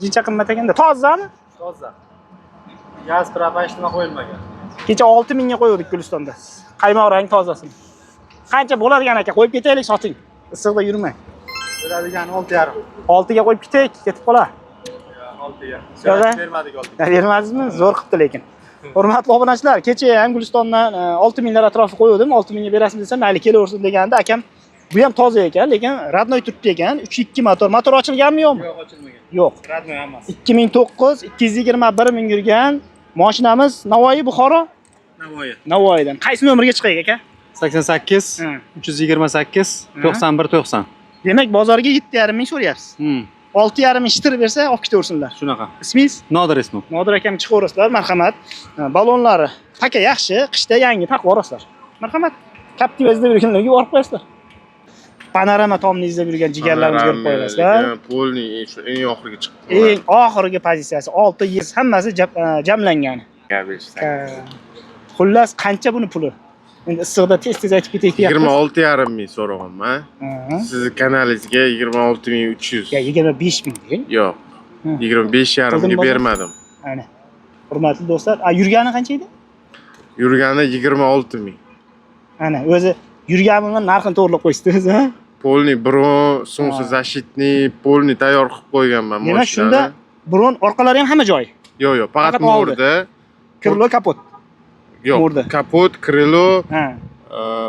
Jincha qimmat ekanda. Tozami? Toza. Gaz propan nima qo'yilmagan. Kecha 6000 ga qo'yuvdik Gulistonda. Qaymoq rang tozasini. Qancha bo'ladigan aka, qo'yib ketaylik, soting. Issiqda yurmang. Bo'ladigan 6,5. 6 ga qo'yib ketaylik, ketib qolar. 6 ga. Yo'q, a? Bermadik 6 Ya bermadingizmi? Zo'r qilibdi lekin. Hurmatli obunachilar, kecha ham Gulistondan 6000 lar atrofi qo'yuvdim. 6000 ga berasizmi desam, mayli kelaversin deganda akam bu ham toza ekan, lekin родной turibdi ekan. 3.2 motor. Motor ochilganmi yo'qmi? Yo'q, ochilmagan. Yo'q. Родной hammasi. 2009 221 ming yurgan mashinamiz Navoiy, Buxoro. Navoiy. Navoiydan. Qaysi nomerga chiqaylik aka? 88 Ha. 328 91 90. Demak, bozorga 7,5 ming so'rayapsiz. 6,5 ming shitir bersa, olib ketaversinlar. Shunaqa. Ismingiz? Nodir ismi. Nodir akam chiqaverasizlar, marhamat. Ha, balonlari paka yaxshi, qishda yangi taqib yuborasizlar. Marhamat. Captiva izlab yurganlarga yuborib qo'yasizlar. Panorama tomni izlab yurgan jigarlarimizga berib qo'yasizlar. Polniy shu eng oxirgi chiqdi. Eng oxirgi pozitsiyasi 6 yuz hammasi jamlangan. Ha. Xullas, qancha buni puli? Endi issiqda tez-tez aytib ketaylik deyapmiz. 26,5 ming so'rayapman. Ha. Sizni kanalingizga 26 300. Ya 25 ming deng. Yo'q. Hı. 25,5 Qildim ga bozor. bermadim. Ana. Hurmatli do'stlar, a yurgani qancha edi? Yurgani 26 ming. Ana, o'zi yurgani bilan narxini to'g'rilab qo'yishdi o'zi, ha? Полный bron, солнцезащитный, полный tayyor qilib qo'yganman Demak, mashinani. shunda bron orqalari ham hamma joyi. Yo'q, faqat faqat oldi. mo'rda. Крыло, kapot. Yo'q, mo'rda. Kapot, крыло, Ha.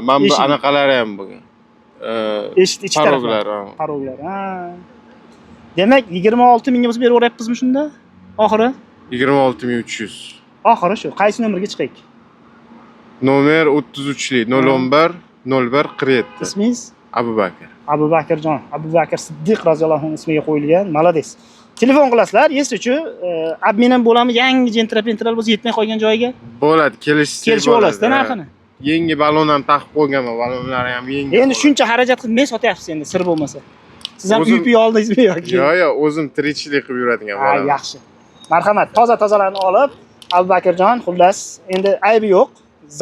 mana bu Eshik. anaqalari ham bo'lgan. Eshik ichki taraflar. Порог lar. Ha. Порог lar. Ha. Demak, 26 mingga biz berib yuboryapmizmi shunda? Oxiri? 26 300. Oxiri shu. Qaysi nomerga chiqaylik? Nomer 33lik 011 01 47. Ismingiz? Abu Bakr. Abu Bakrjon, Abu Bakr Siddiq roziyallohu anhu ismiga qo'yilgan. Молодец. Telefon qilasizlar, если shu обмен ham bo'ladimi? Yangi Gentra Pentral bo'lsa yetmay qolgan joyiga Bo'ladi, kelishsak kelishib bo'ladi, olasizda ha. narxini. Yangi balon ham taqib qo'yganman, balonlari ham yangi. Endi shuncha xarajat qilib men sotyapsiz endi sir bo'lmasa. Siz ham uypi oldingizmi yoki? Yo'q, o'zim tirikchilik qilib yuradigan Ha, bolam. yaxshi. Marhamat, toza tozalarni olib, Abu Bakrjon, xullas, endi aybi yo'q.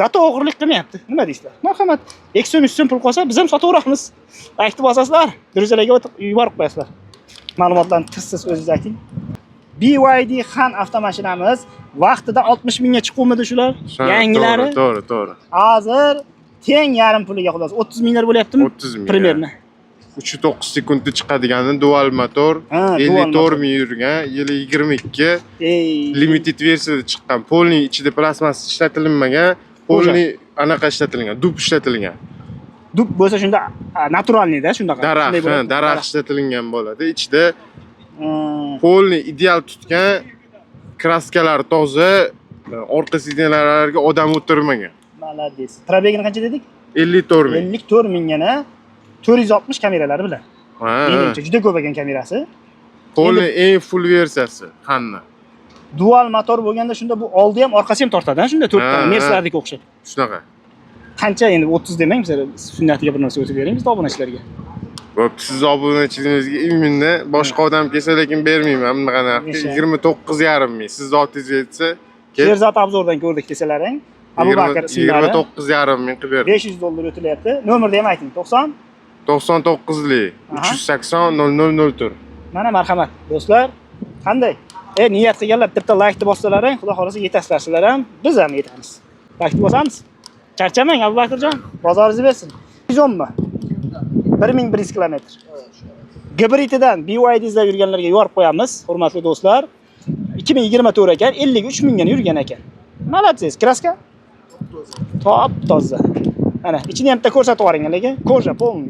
Зато o'g'irlik qilmayapti. Nima deysizlar? Marhamat. 2 so'm 3 so'm pul qolsa, biz ham sotaveramiz. Laykni bosasizlar, друзья larga o'tib yuborib qo'yasizlar. Ma'lumotlarni tizsiz o'zingiz ayting. BYD Han avtomashinamiz vaqtida 60 mingga chiquvmidi shular? Yangilari. To'g'ri. Hozir teng yarim puliga xullas 30 minglar bo'lyaptimi? 30 ming. Примерно. 3.9 sekundda chiqadigani dual motor, Ha, dual 54 motor. ming yurgan, yili 22, Ey. limited versiyada chiqqan. Полный ichida plastmassa ishlatilmagan, полный anaqa ishlatilgan, dub ishlatilgan. Dub bo'lsa shunda натуральный da shunaqa. Daraxt, Shunday ha, bo'ladi. daraxt ishlatilgan bo'ladi. Ichida полный ideal tutgan, краска lar toza, orqa сиденья larga odam o'tirmagan. Молодец. Пробег ini qancha dedik? 54 ming. 54 minggana 460 kameralari bilan. Ha, Menimcha juda ko'p ekan kamerasi. Полный eng full versiyasi Hanna. Dual motor bo'lganda shunda bu oldi ham orqasi ham tortadi, ha, shunda to'rtta Ha, ha. Mercedes o'xshab. Shunaqa. Qancha endi 30 demang, bizlar sunnatiga bir narsa o'tib bering biz obunachilarga. Bo'pti, siz obunachilingizga именно boshqa odam kelsa lekin bermayman bunaqa narxga. Necha? 29,5 ming. Siz zotingizga yetsa, kel. Sherzod Obzordan ko'rdik desalaring, Abu Bakr ismlari 29,5 ming qilib berdim. 500 dollar o'tilyapti. Nomerni ham ayting. 90 99lik Aha. 380 0004. Mana marhamat do'stlar. Qanday? Niyat qilganlar bitta laykni bossalaring, xudo xolasa yetasizlar sizlar ham, biz ham yetamiz. Laykni bosamiz. Charchamang Abu Bakrjon, bozoringizni bersin. 110 mi? 1100 kilometr. Gibrididan BYD izlab yurganlarga yorib qo'yamiz, hurmatli do'stlar. 2024 ekan, 53 mingga yurgan ekan. Молодец, краска? Top toza. Mana, ichini ham bitta ko'rsatib yuboring lekin, кожа полный.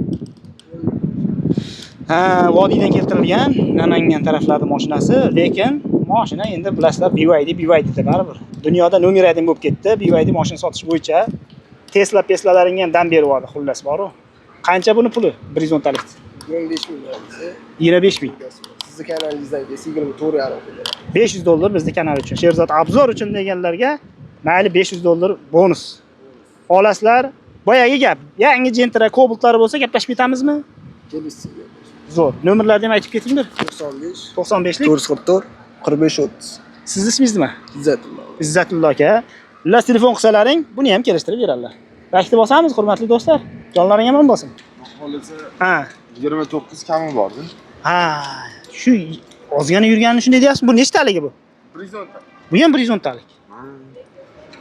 Ha, vodiydan keltirilgan Namangan taraflarda mashinasi, lekin mashina endi bilasizlar BYD BYD da baribir. Dunyoda номер 1 bo'lib ketdi BYD mashina sotish bo'yicha. Tesla Teslalaringga ham dam berib yubordi, xullas boru. Qancha buni puli? 110 talik. 25 ming beramiz. 25 ming. Sizni kanalingizdan kelsa 24,5 qo'yadi. 500 dollar bizni kanal uchun, Sherzod Obzor uchun deganlarga mayli 500 dollar bonus. Olasizlar. Boyagi gap, yangi Gentra Cobaltlari bo'lsa gaplashib ketamizmi? Kelishsin. Zo'r. Nomerlarni ham aytib ketinglar. 95 95lik. 444 45 30. Sizni ismingiz nima? Izzatullo. Izzatullo aka. Ular telefon qilsalaring, buni ham kelishtirib beradilar. Laykni bosamiz, hurmatli do'stlar. Jonlaring omon bo'lsin. Xohlasa Ha. 29 kami bordi. Ha, shu Ozgina yurganini shunday deyapsiz. Bu nechtaligi bu? 110 ta. Bu ham 110 talik.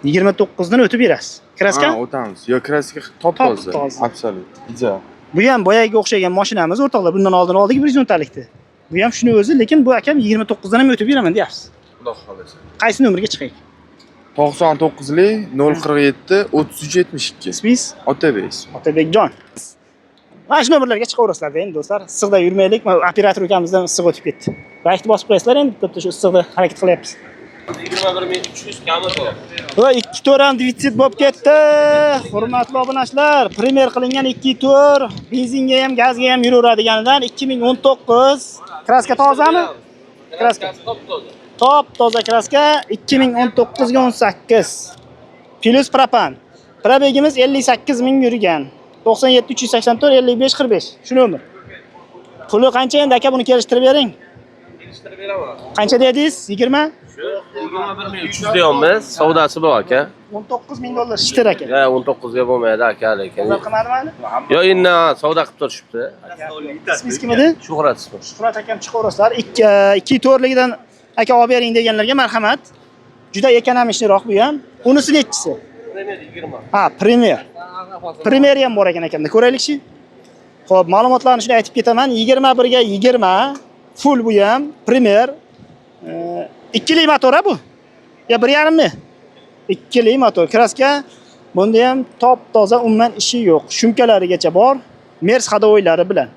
29 dan o'tib berasiz. Kraska? Ha, o'tamiz. Yo, kraska top toza. Top-toza. Absolut. Ideal. Bu ham boyagiga o'xshagan mashinamiz o'rtoqlar. Bundan oldin oldik 110 talikni. Bu ham shuni o'zi, lekin bu akam 29 dan ham o'tib beraman deyapsiz. Xudo xolasa. Qaysi nomerga chiqay? 99lik 047 33 72. Ismingiz? Otabek. Otabekjon. Mana shu nomerlarga chiqaverasizlar endi do'stlar. Issiqda yurmaylik. Mana operator ukamizdan issiq o'tib ketdi. Laykni bosib qo'yasizlar endi bitta shu issiqda harakat qilyapmiz. 21300 kami to'g'ri. Va 2.4 ham defitsit bo'lib ketdi. Hurmatli obunachilar, premier qilingan 2.4 benzinga ham, gazga ham yuraveradiganidan 2019 kraska tozami? Kraska. Top-toza. Top toza kraska 2019 ga 18. Plus propan. Probegimiz 58 ming yurgan. 97 384 55 45. Shu nomer. Puli qancha endi aka, buni kelishtirib bering. Kelishtirib beraman. Qancha dedingiz? 20? 21300 deyapmiz, savdosi bor aka. 19 ming dollar shitir aka. Ya 19 ga bo'lmaydi aka lekin. Bozor qilmadimi hali? Yo endi savdo qilib turishibdi. Ismingiz kim edi? Shuhrat ismi. Shuhrat akam chiqaverasizlar. 2 to'rtligidan aka olib bering deganlarga marhamat. Juda ekonomishliroq bu ham. Unisi nechchisi? Premier 20. Ha, Premier. Premier ham bor ekan akamda. Ko'raylikchi. Xo'p, ma'lumotlarni shuni aytib ketaman. 21 ga 20 full bu ham Premier. Ikkili motor ha bu. Ya 1.5 mi? Ikkili motor. Kraska bunda ham top toza, umuman ishi yo'q. Shumkalarigacha bor. Mers ходовойлari bilan.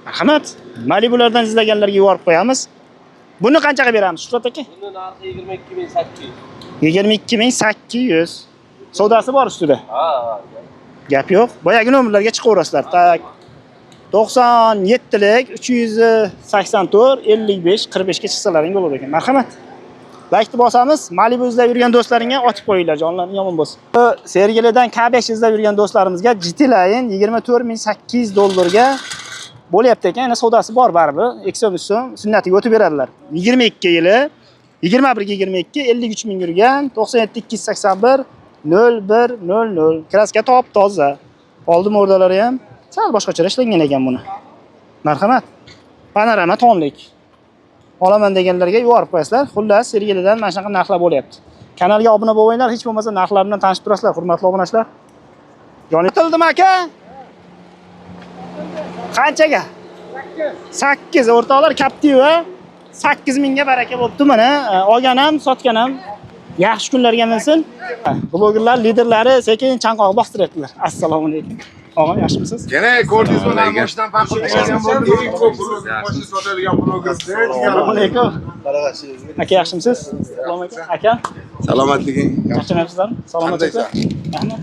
Marhamat. Malibulardan izlaganlarga yuborib qo'yamiz. Buni qanchaga beramiz, Shuhrat aka? Buni narxi 22800. 22 800. Savdosi bor ustida. Ha. Gap yo'q. Boyagi nomerlarga chiqaverasizlar. Tak. 97lik 384 55 45 ga chiqsalaring bo'lar ekan. Marhamat. Laykni bosamiz. Malibu izlab yurgan do'stlaringga otib qo'yinglar, jonlaring yomon bo'lsin. Bu Sergelidan K5 izlab yurgan do'stlarimizga GT Line 24 800 dollarga bo'lyapti ekan. Yana savdosi bor baribir. Ekson so'm sunnatiga o'tib beradilar. 22 yili 21 ga 22 53 ming yurgan 97 281 01 00. Kraska top toza. Oldi mo'rdalari ham sal boshqacha ishlangan ekan buni. Marhamat. Panorama tomlik. Olaman deganlarga yuborib qo'yasizlar. Xullas, Sergelidan mana shunaqa narxlar bo'lyapti. Kanalga obuna bo'linglar, hech bo'lmasa narxlar bilan tanishib turasizlar, hurmatli obunachilar. Joni tildimi aka? Qanchaga? 8 o'rtoqlar, Captiva 8 mingga baraka bo'pti mana. Olgan ham, sotgan ham yaxshi kunlarga minsin. Blogerlar liderlari sekin chanqoq bostiryaptilar. Assalomu alaykum. Og'am, yaxshimisiz? Yana ko'rdingizmi, mashinani farqi degan bo'ldi. Eng ko'p mashina sotadigan bloger. Assalomu alaykum. Aka, yaxshimisiz? Assalomu alaykum. Aka, Salomatliging. charchamayapsizlarmi? Salomat aka. Rahmat.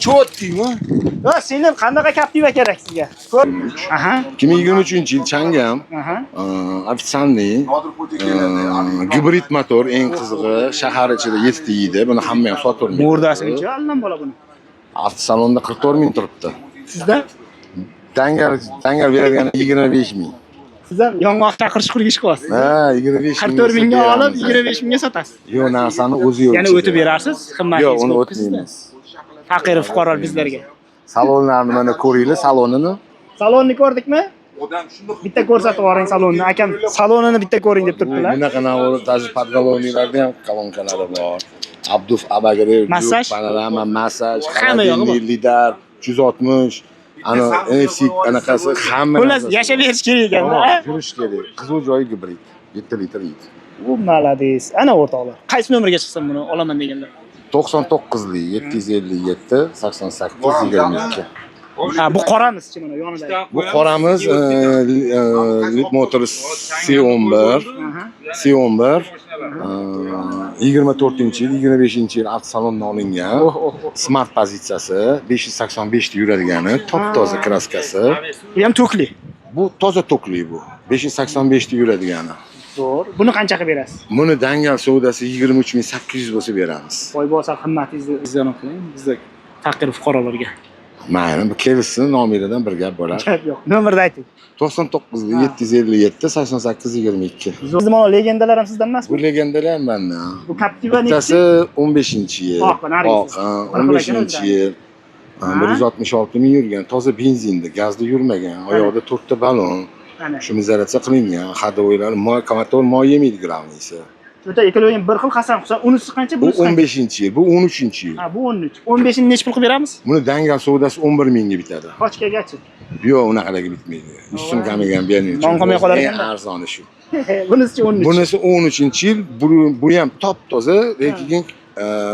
Cho'tdingmi? Va singlim, qanaqa Captiva kerak sizga? Ko'r. Aha. 2023 yil Chang'an, Aha. официальный, gibrid motor, eng qizig'i shahar ichida 7 yeydi. Buni hamma ham sotilmaydi. Murdasi necha allam bola buni? Avtosalonda 44 ming turibdi. Sizda? Dangal dangal beradigan 25 ming. Siz ham yong'oq chaqirish qurgish qilyapsiz. Ha, 25 ming. 44 mingga olib 25 mingga sotasiz. Yo'q, narsani o'zi yo'q. Yana o'tib berarsiz, qimmat. Yo'q, uni o'tmaymiz. Faqir fuqarolar bizlarga. Salonlarni mana ko'ringlar, salonini. Salonni ko'rdikmi? Bitta ko'rsatib yuboring salonni. Akam salonini bitta ko'ring deb turibdilar. Bunaqa navor, даже подголовник larda ham kolonkalari bor. Обдув, обогрев, Massaj? panorama, massaj, Hamma yog'i bor. холодильник, lidar, 360, ana NFC anaqasi hamma. Xullas, narsasi yashab bor. berish kerak ekanda. Tamom, yurish kerak. Qiziq joyi gibrid. 7 litr yeydi. U молодец. Ana o'rtoqlar. Qaysi nomerga chiqsam buni olaman deganlar. 99lik 757 88 22. Ha, bu qoramizchi mana yonida. Bu qoramiz Leapmotor C11. Aha. C11 24 yil, 25 yil avtosalondan olingan. Smart pozitsiyasi, 585 ta yuradigani, top toza kraskasi. Bu ham tokli. Bu toza tokli bu. 585 ta yuradigani. Zo'r. Buni qancha qilib berasiz? Buni dangal savdosi 23 800 bo'lsa beramiz. Boy bo'lsa qimmatingizni izlanib qiling bizda faqir fuqarolarga. Mayli, bu kelishsin, nomeridan bir gap bo'lar. Gap yo'q. Nomerni ayting. 99 757 88 22. Bizni mana legendalar ham sizdan emasmi? Bu legendalar ham mandan. Bu Captiva nechi? Bittasi 15-yil. Oq, narigisi. Oq, ha, Bir xil ekan 15-yil. Ha. 166 ming yurgan, toza benzinda, gazda yurmagan, oyog'ida to'rtta balon. Ana. Шумоизоляция qilingan, ходовой lari moy, motor moy yemaydi главный si. O'ta ikkalovi ham bir xil Hasan Husan. Unisi qancha, Bu bunisi qancha? 15-yil, bu 13-yil. Ha, bu 13. 15-ni nechi pul qilib beramiz? Buni dangal savdosi 11 mingga bitadi. Qochkagachi. Yo'q, unaqalarga bitmaydi. 100 so'm kamiga ham bermaydi. Non qolmay qolar Eng ekanda. arzoni shu. Bunisi 13. Bunisi 13-yil, bu ham top toza, lekin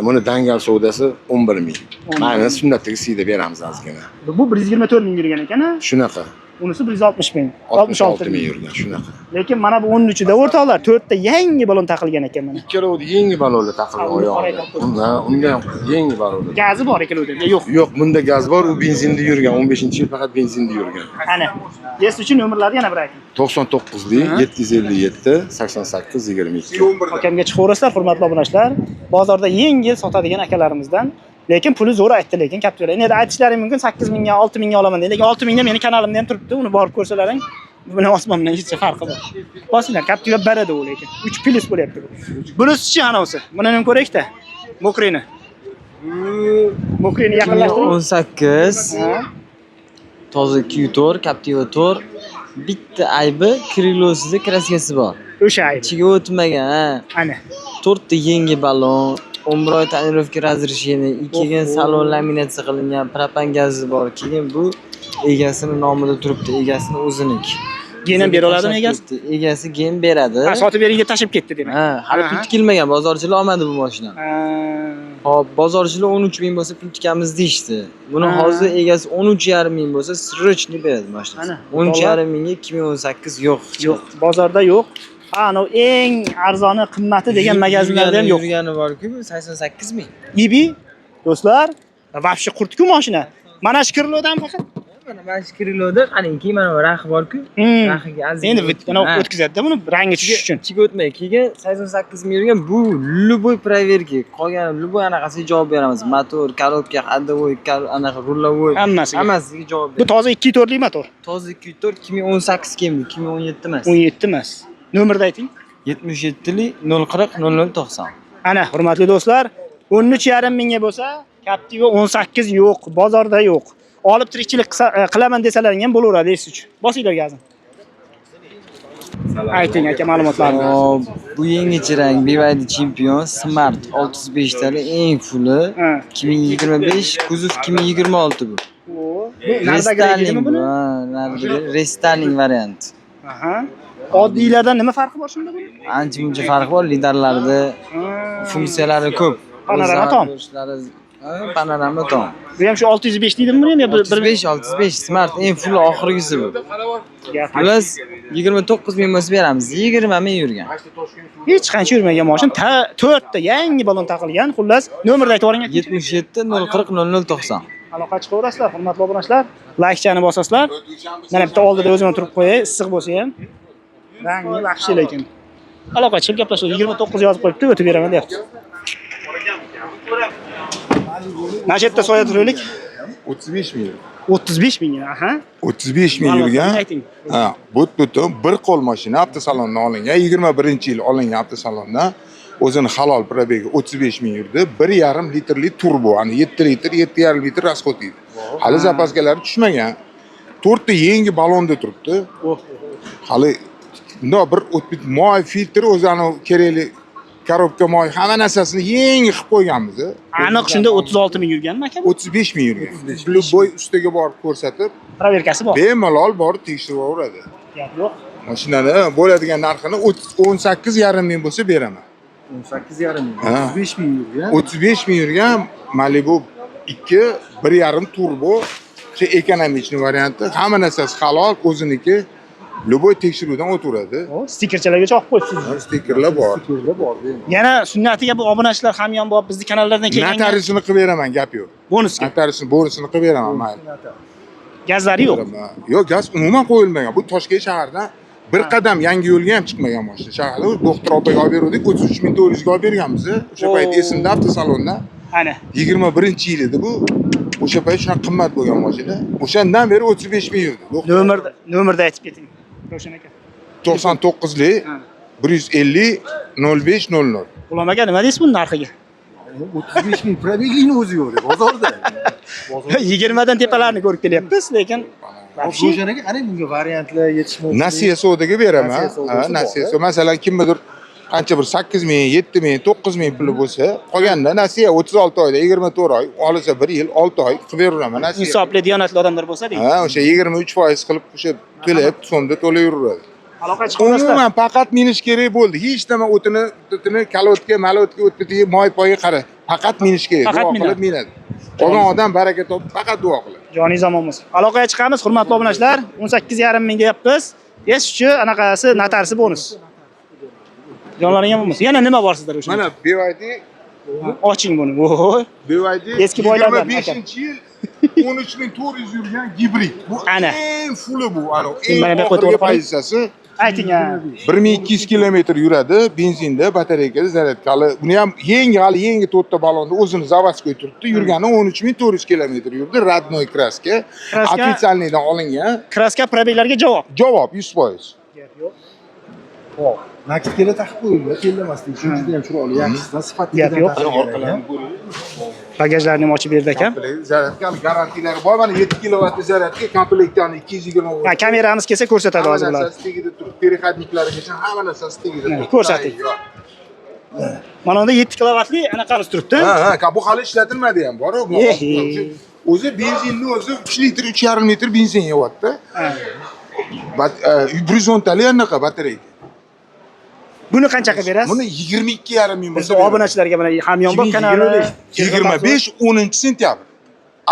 buni dangal savdosi 11 ming. Mana sunnatdagi siyda beramiz ozgina. Bu 124 ming yurgan ekan, ha? Shunaqa. Unisi 160 ming. 66 ming yurgan, shunaqa. Lekin mana bu 13-da o'rtoqlar, 4 ta yangi balon taqilgan ekan mana. Ikkalovida yangi balonlar taqilgan Ha, uni oyog'iga. qoraytirib Unga ham yangi balonlar. Gazi bor ikkalovida, yo'q. Yo'q, bunda gaz bor, u benzinda yurgan, 15-yil faqat benzinda yurgan. Ana. S uchun nomerlarni yana bir ayting. 99lik 757 88 22. Akamga chiqaverasizlar, hurmatli obunachilar. Bozorda yengil sotadigan akalarimizdan. Lekin puli zo'r aytdi, lekin Captiva. Endi aytishlari mumkin 8 mingga, 6 mingga olaman deydi. Lekin 6 mingga meni kanalimda ham turibdi, uni borib ko'rsalaring, buni osmon bilan hech farqi bor. Bosinglar, Captiva beradi u lekin. 3 plus bo'lyapti bu. Bunisi-chi anavisi. Buni ham ko'raylik-da. Мокрый ni. Мокрый ni yaqinlashtiring. 2018 Ha. toza Q4, Captiva 4. Bitta aybi крыло sida краска si bor. O'sha ayb. Ichiga o'tmagan, ha. Ana. To'rtta yangi balon, 11 oy тонировка разрешение, keyin salon laminatsiya qilingan, propan gazi bor. Keyin bu egasini nomida turibdi, egasini o'ziniki. Gen ham bera oladimi Tashlab egasi? ketdi. Egasi gen beradi. Ha, sotib bering deb tashlab ketdi demak. Ha, hali pul tikilmagan, bozorchilar olmadi bu mashinani. Ha. Hop, bozorchilar 13 ming bo'lsa pul tikamiz deyishdi. Buni Ha. hozir egasi 13,5 ming bo'lsa срочно beradi mashinasini. Ana, 13,5 mingga 2018 yo'q. Yo'q, bozorda yo'q. Ha, anav eng arzoni, qimmati degan magazinlarda ham yo'q. Yurgani bor-ku, bu 88 ming. Ibi do'stlar, вообще qurtku mashina. Mana shu крыло dan faqat. Mana shu крыло da qarangki, mana bu raxi bor-ku. Raxiga ozgina Endi o'tgan. anav Ha. o'tkazadi-da buni rangi tushish uchun. Ichiga o'tmay, keyin 88 ming yurgan bu любой проверка, qolgan любой anaqasiga javob beramiz. Motor, коробка, ходовой, anaqa рулевой, Hammasiga. hammasiga javob Bu beramiz. toza 2.4 lik motor. Toza 2.4 2018 keldi, 2017 emas. 17 emas. Nomerni ayting. 77lik 040 0090. Ana, hurmatli do'stlar, 13,5 mingga bo'lsa, Captiva 18 yo'q, bozorda yo'q. Olib tirikchilik qilaman desalaring ham bo'laveradi S3. Bosinglar gazni. Ayting aka ma'lumotlarni. Hop, bu yangicha rang BYD Champion Smart 605 tali eng fuli. Ha. 2025, kuzov 2026 bu. Bu naridagilar Restyling deydimi bu, buni? ha, naridagi restyling variant. Aha. Oddiylardan nima farqi bor shunda buni? Ancha muncha farqi bor, lidarlarda funksiyalari ko'p. Panorama O'z tom. Ha, panorama tom. Bu ham shu 605 deydimi buni ham yo bir 605, 605 Smart eng fuli oxirgisi bu. Xullas 29 ming bo'lsa beramiz. 20 ming yurgan. Hech qancha yurmagan mashina, 4 ta yangi balon taqilgan. Xullas, nomerni aytib yuboring aka. 77 040 0090. Aloqa chiqaverasizlar, hurmatli obunachilar. Laykchani bosasizlar. Mana bitta oldida o'zim ham turib qo'yay, issiq bo'lsa ham. Rangi vahshiy lekin. Aloqa chiqib gaplashadi. 29 yozib qo'yibdi, o'tib beraman deyapti. Mana shu yerda soya turaylik. 35 ming. 35 ming, aha. 35 ming Ma'lumotlarni yurgan. ayting. Ha, bu butun bir qo'l mashina avtosalondan olingan. 21-yil olingan avtosalondan. O'zini halol пробег i 35 ming yurdi. 1,5 litrli turbo, ya'ni 7 litr, 7,5 litr расход yeydi. Hali запаска lari tushmagan. To'rtta yangi balonda turibdi. Hali bundoq bir o'tib moy filtri o'zi anavi kerakli коробка moy hamma narsasini yangi qilib qo'yganmiz. Aniq shunda 36 ming yurganmi aka? bu? 35 ming yurgan. Любой ustaga borib ko'rsatib, Проверка si bor. bemalol borib tekshirib olaveradi. Gap yo'q. Mashinani bo'ladigan narxini 18,5 ming bo'lsa beraman. 18,5 ming. Ha. 35 ming yurgan. 35 ming yurgan Malibu 2 1,5 turbo o'sha экономичный varianti, hamma narsasi halol, o'ziniki. Любой tekshiruvdan o'taveradi. O, stikerchalargacha olib qo'yibsiz. Stikerlar bor. Stikerlar bor. Yana sunnatiga bu obunachilar hamyonbop bizni kanallardan kelgan Notariusini qilib beraman, gap yo'q. bonusga. Notariusini, bonusini qilib beraman, mayli. Gazlari yo'q. Yo'q, gaz umuman qo'yilmagan. Bu Toshkent shahridan bir qadam yangi yo'lga ham chiqmagan mashina. Shaharda doktor opaga olib beruvdik, 33 400 ga olib berganmiz. O'sha payt esimda avtosalonda. Ana. 21-yil edi bu. O'sha payt shunaqa qimmat bo'lgan mashina. O'shandan beri 35 ming yurdi. Nomerda aytib keting. Ravshan aka. 99lik 150 05 00. G'ulom aka, nima deysiz buni narxiga? 35 ming пробег ini o'zi yo'q bozorda. 20 dan tepalarni ko'rib kelyapmiz, lekin Вообще Ro'shan aka, qarang, bunga variantlar yetishmovchilik. Nasiya savdoga beraman. Nasiya savdosi Ha, nasiya. bor. Masalan, kimnidir qancha bir 8 ming, 7 ming, 9 ming puli bo'lsa, qolganida nasiya 36 oyda 24 oy, olsa 1 yil 6 oy qilib beraveraman nasiya. Insofli, diyonatli odamlar bo'lsa deydi. Ha, o'sha 23% qilib o'sha to'lab, so'mda to'layveraveradi. Aloqa chiqaverasizlar. Umuman faqat minish kerak bo'ldi. Hech nima o'tini kalotka, malotka o'tini moy poyga qara. Faqat minish kerak. Faqat Duo minadi. qilib minadi. Qolgan odam baraka topib faqat duo qiladi. Joningiz omon bo'lsin. Aloqaga chiqamiz, hurmatli obunachilar. 18,5 ming deyapmiz. Es shu anaqasi notarsi bonus. Jonlaring omon bo'lsin. Yana nima bor sizlar o'sha? Mana BYD. Oching buni. Voy. BYD Eski boylardan, 25-yil 13 400 yurgan gibrid. Bu Ana. eng fuli bu. Ana Mana eng bu yoqqa oxirgi to'g'ri qo'ying. pozitsiyasi. Ayting ha. 1200 kilometr yuradi benzinda, batareykada, zaryadkali. Buni ham yangi, hali yangi to'rtta balonda o'zini заводской turibdi. Yurgani 13 400 kilometr yurdi. Родной краска. Краска- Официальный dan olingan. Краска пробег larga javob. Javob 100%. Gap yo'q. Накидка lar taqib qo'yilgan, terlamaslik uchun juda ham chiroyli, yaxshisidan sifatli. Gap yo'q. Bagajlarni ham ochib berdi akam. Komplekt zaryadka garantiyalari bor. Mana 7 kilovatli zaryadka komplektdan 220 volt. Ha, kameramiz kelsa ko'rsatadi Hamma hozir bular. narsasi tagida turibdi. Переходник larigacha hamma narsasi tagida turibdi. Ko'rsating. Tayyor. Mana unda 7 kilovatli anaqamiz turibdi. Ha, bu hali ishlatilmadi ham bor. Bu Ehe. o'zi benzinni o'zi 3 litr, 3,5 litr benzin yeyapti. Ha. 110 tali anaqa batareyka. Buni qancha qilib berasiz? Buni 22,5 ming Biz bo'lsa beraman. obunachilarga mana Hamyonbop kanali 25 10 sentyabr.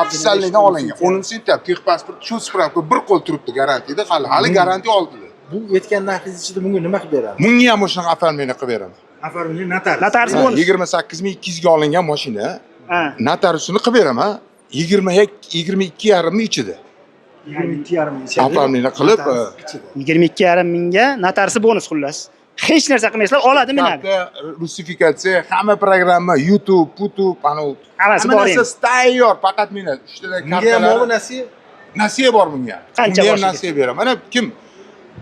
Официальный dan olingan. 10 sentyabr texpasport shu spravka bir qo'l turibdi garantiyada, hali garantiya oldida. Bu aytgan narxingiz ichida bunga nima qilib beradi? Bunga ham o'shanaqa оформление qilib beraman. Оформление notarius. Notarius bonus. 28 200 ga olingan mashina Ha. notariusini qilib beraman. 20 22,5 ni ichida. 22,5 ming ichida. Оформление qilib, Notarius ichida. 22,5 mingga notarsi bonus xullas. Hech narsa qilmaysizlar, oladi minadi. Karta, rusifikatsiya, hamma programma, YouTube, YouTube, anavi Hammasi hamma bor endi. narsasi tayyor, faqat minadi. Uchtadan Bunga ham kartalar. bormi nasiya? Nasiya bor bunga. Qancha Bunga ham boshiga? nasiya beraman. Mana kim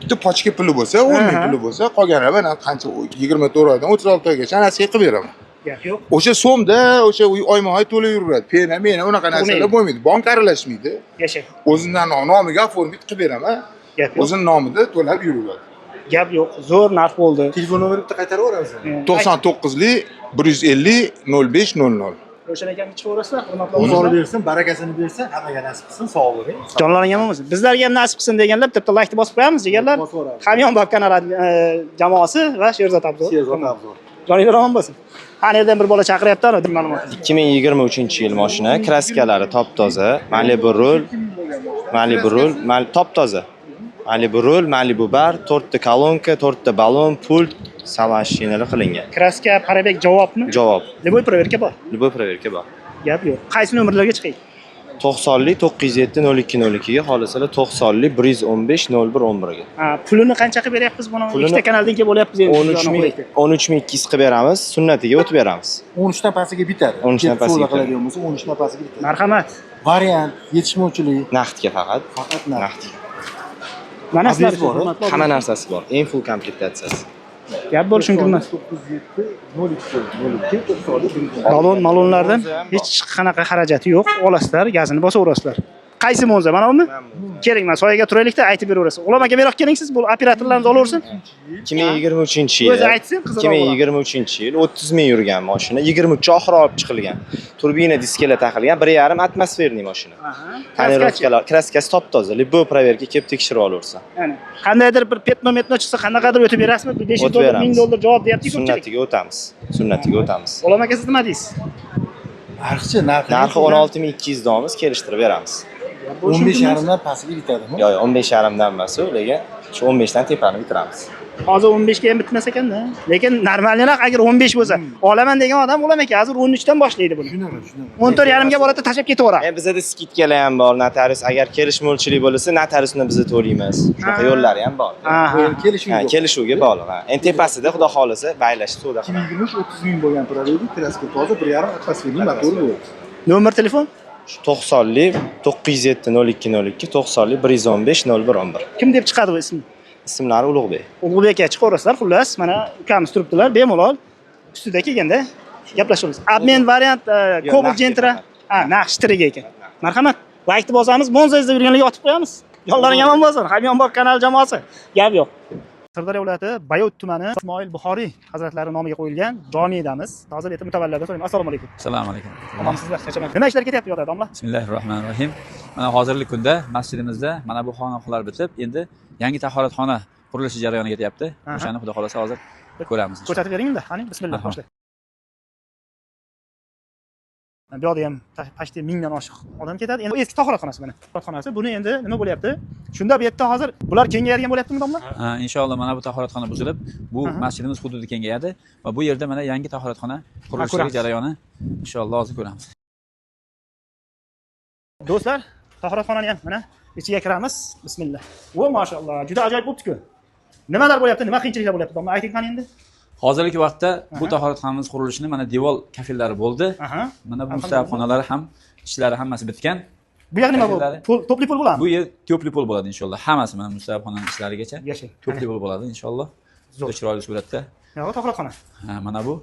bitta pochka puli bo'lsa, 10 ming puli bo'lsa, qolgani mana qancha 24 oydan 36 oygacha nasiya qilib beraman. Gap yo'q. O'sha so'mda o'sha oyma-oy to'layveraveradi. Pena, mena unaqa narsalar bo'lmaydi. Bank aralashmaydi. Yasha. O'zidan nomiga оформить qilib beraman. Gap yo'q. O'zini nomida to'lab yuraveradi. Gap yo'q. Zo'r narx bo'ldi. Telefon nomerini bitta qaytarib yuboramiz. 99lik 150 05 00. Ro'shan akamga chiqaverasizlar, hurmatli Bozori obunachilar. bersin, barakasini bersin, hammaga nasib qilsin, sog' bo'ling. Jonlaring omon bo'lsin. Bizlarga ham nasib qilsin deganlar bitta laykni bosib qo'yamiz, jigarlar. Bosib yuboramiz. Hamyonbop kanali jamoasi va Sherzod Abzal. Sherzod Abzal. Joninglar omon bo'lsin. Ha, yerdan bir bola chaqiryapti, ana ma'lumot. 2023 yil mashina, краска lari top-toza, Malibu rul, Malibu rul, top-toza. Malibu rul, Malibu bar, to'rtta kolonka, to'rtta balon, pult, salon shinali qilingan. Краска пробег javobmi? Javob. Любой проверка bor. Любой проверка bor. Gap yo'q. Qaysi nomerlarga chiqay? 90lik 907 02 02 ga, xohlasalar 90lik 115 01 11 ga. Ha, pulini qancha qilib beryapmiz buni? Pulini Ikkita kanaldan kelib olyapmiz endi. 13 ming 13 200 qilib beramiz, sunnatiga o'tib beramiz. 13 dan pastiga bitadi. 13 dan Ketib pastiga savdo bitadi. qiladigan bo'lsa 13 dan pastiga bitadi. Marhamat. Variant, yetishmovchilik, Naqdga faqat. faqat narx. Naqdga. Mana sizlar Obyezt bor, hurmatli Hamma narsasi bor. Eng full komplektatsiyasi. Gap bo'lishi mumkin emas. 907 02 02 90 Balon malonlardan hech qanaqa xarajati yo'q. Olasizlar, gazini bosaverasizlar. Qaysi Monza? Mana bumi? Keling, mana soyaga turaylikda aytib beraverasiz. G'ulom aka, bu yoqqa keling siz, bu operatorlarimiz olaversin. 2023 yil. O'zi aytsin, qiziqroq bo'ladi. 2023 yil 30 ming yurgan mashina, 23 oxiri olib chiqilgan. Turbina diskalar taqilgan, 1,5 атмосферный mashina. Тонировка lar, краска si top-toza. Любой проверка kelib tekshirib olaversa. Ya'ni qandaydir bir пятно metno chiqsa qanaqadir o'tib berasizmi? Bir 500 O'tib dollar, beramiz. 1000 dollar javob deyapti ko'pchilik. Sunnatiga o'tamiz. Sunnatiga o'tamiz. G'ulom aka, siz nima deysiz? Narxichi, narxi. Narxi 16 200 domiz, kelishtirib beramiz. 15,5 dan pastiga bitadimi? Yo'q, 15,5 dan emas u, lekin shu 15 dan tepani bitiramiz. Hozir 15 ga ham bitmas ekanda. Lekin normalniy narx agar 15 bo'lsa, olaman degan odam G'ulom aka hozir 13 dan boshlaydi buni. Shunaqa, shunaqa. 14,5 ga boradi, tashlab ketaveradi. Bizada скидка lar ham bor, notarius agar kelishmovchilik bo'lsa, notariusni biz to'laymiz. Shunaqa yo'llari ham bor. Aha. Kelishuvga. Ha, kelishuvga bog'liq. Ha. Endi tepasida xudo xolisa baylashib savdo qilamiz. 2023 30 ming bo'lgan пробег i, краска toza, 1,5 атмосферный motor bu. Nomer telefon? 90lik 907 02 02 90lik 115 01 11. Kim deb chiqadi bu ism? Ismlari Ulug'bek. Ulug'bek aka chiqaverasizlar, xullas, mana ukamiz turibdilar, bemalol ustida kelganda gaplashamiz. Обмен variant Yo'q, Cobalt naqd Gentra. faqat. Ha, naqd tirik ekan. Marhamat. Laykni bosamiz, Monza izlab yurganlarga otib qo'yamiz. Jonlaring omon bo'lsin. Hamyonbop kanal jamoasi. Gap yo'q. Sirdaryo viloyati Bayot tumani Ismoil Buxoriy hazratlari nomiga qo'yilgan jomidamiz. Hozir bu yerda mutavallilardan so'rayman. Assalomu alaykum. Assalomu alaykum. Omonmisizlar? Charchamang. Nima ishlar ketyapti bu yerda, domla? Bismillahirrohmanirrohim. Mana hozirgi kunda masjidimizda mana bu xonaqolar bitib, endi yangi tahoratxona qurilishi jarayoni ketyapti. O'shani xudo xolasa hozir ko'ramiz. Ko'rsatib bering unda. Qani, bismillah, boshla. Bu yoqda ham почти 1000 dan oshiq odam ketadi. Endi eski tahoratxonasi mana. Tahoratxonasi. Buni endi nima bo'lyapti? Shunda bu yerda hozir bular kengayadigan bo'lyaptimi, domla? Ha, inshaalloh mana bu tahoratxona buzilib, bu masjidimiz hududi kengayadi va bu yerda mana yangi tahoratxona qurilishi jarayoni inshaalloh hozir ko'ramiz. Do'stlar, tahoratxonani ham mana ichiga kiramiz. Bismillah. Va mashalloh, juda ajoyib bo'pti-ku. Nimalar bo'lyapti? Nima qiyinchiliklar bo'lyapti? Domla, ayting qani endi. Hozirgi vaqtda bu tahoratxonamiz qurilishini mana devor kafellari bo'ldi. Mana bu mustahkamxonalari ham ishlari hammasi bitgan. Bu yer nima bu? To'pli pul bo'ladimi? Bu yer to'pli pul bo'ladi inshaalloh. Hammasi mana mustahkamxonaning ishlarigacha to'pli pul bo'ladi inshaalloh. Juda chiroyli suratda. Yo'q, tahoratxona. Ha, mana bu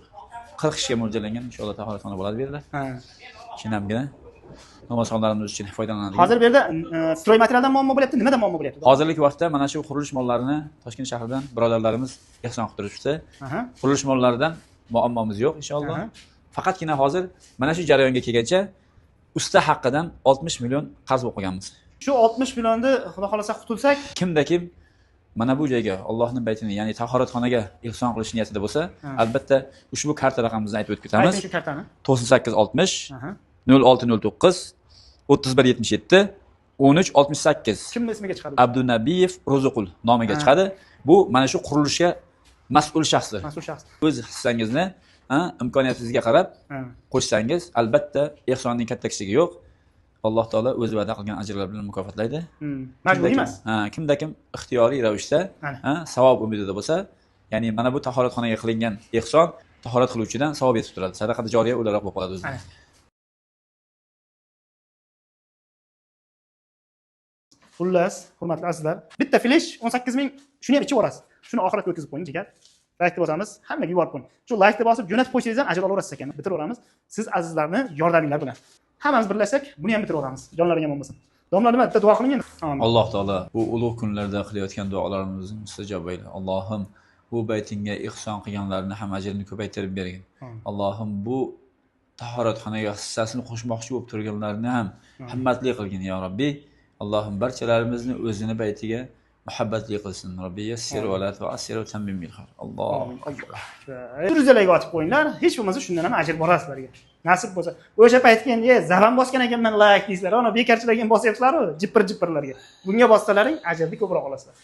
40 kishiga mo'ljallangan inshaalloh tahoratxona bo'ladi bu yerda. Ha. Shinamgina namozxonlarimiz uchun foydalanadigan. Hozir bu yerda stroy materialdan muammo bo'lyapti, nimadan muammo bo'lyapti? Hozirgi vaqtda mana shu qurilish mollarini Toshkent shahridan birodarlarimiz ehson qilib turishdi. Qurilish mollaridan muammomiz yo'q inshaalloh. Faqatgina hozir mana shu jarayonga kelgancha usta haqqidan 60 million qarz bo'lib qolganmiz. Shu 60 millionni xudo xolasa qutulsak, kimda kim mana bu joyga Allohning baytini, ya'ni tahoratxonaga ehson qilish niyatida bo'lsa, albatta ushbu karta raqamimizni aytib o'tib ketamiz. Ayting shu kartani. 9860 0609 3177 1368. Kimning ismiga chiqadi? Abdunabiyev Ro'ziqul nomiga chiqadi. Bu mana shu qurilishga mas'ul shaxsdir. Mas'ul shaxs. O'z hissangizni imkoniyatingizga qarab qo'shsangiz, albatta ehsonning katta kichigi yo'q. Alloh taolo o'zi va'da qilgan ajrlar bilan mukofotlaydi. Majburiy emas. Kimda kim ixtiyoriy ravishda savob umidida bo'lsa, ya'ni mana bu tahoratxonaga qilingan ehson tahorat qiluvchidan savob yetib turadi. Sadaqada joriya o'laroq bo'lib qoladi o'zi. Xullas, hurmatli azizlar, bitta flesh 18 ming, shuni ham ichib yuborasiz. Shuni oxiratga o'tkazib qo'ying, jigar. Like bosamiz, hammaga yuborib qo'ying. Shu like bosib jo'natib qo'ysangiz ham ajr olaverasiz ekan. Bitiraveramiz. Siz azizlarni yordaminglar bilan. Hammamiz birlashsak, buni ham bitiraveramiz. Jonlaring omon bo'lsin. Domla nima, bitta duo qiling endi. Amin. Alloh taolo bu ulug' kunlarda qilayotgan duolarimizni mustajob ayla. Allohim bu baytingga ihson qilganlarni ham ajrini ko'paytirib bergin. Allohim bu tahoratxonaga hissasini qo'shmoqchi bo'lib turganlarni ham himmatli qilgin ya Rabbi. Allohim barchalarimizni o'zini baytiga muhabbatli qilsin. Rabbi yassir va la tu'assir va tammim bil xayr. Alloh. Turizlarga otib qo'yinglar. Hech bo'lmasa shundan ham ajr boradi sizlarga. Nasib bo'lsa. O'sha paytga endi zavan bosgan ekanman like deysizlar. Ana bekorchilarga ham bosyapsizlar-ku, jipir-jipirlarga. Bunga bossalaring ajrni ko'proq olasizlar.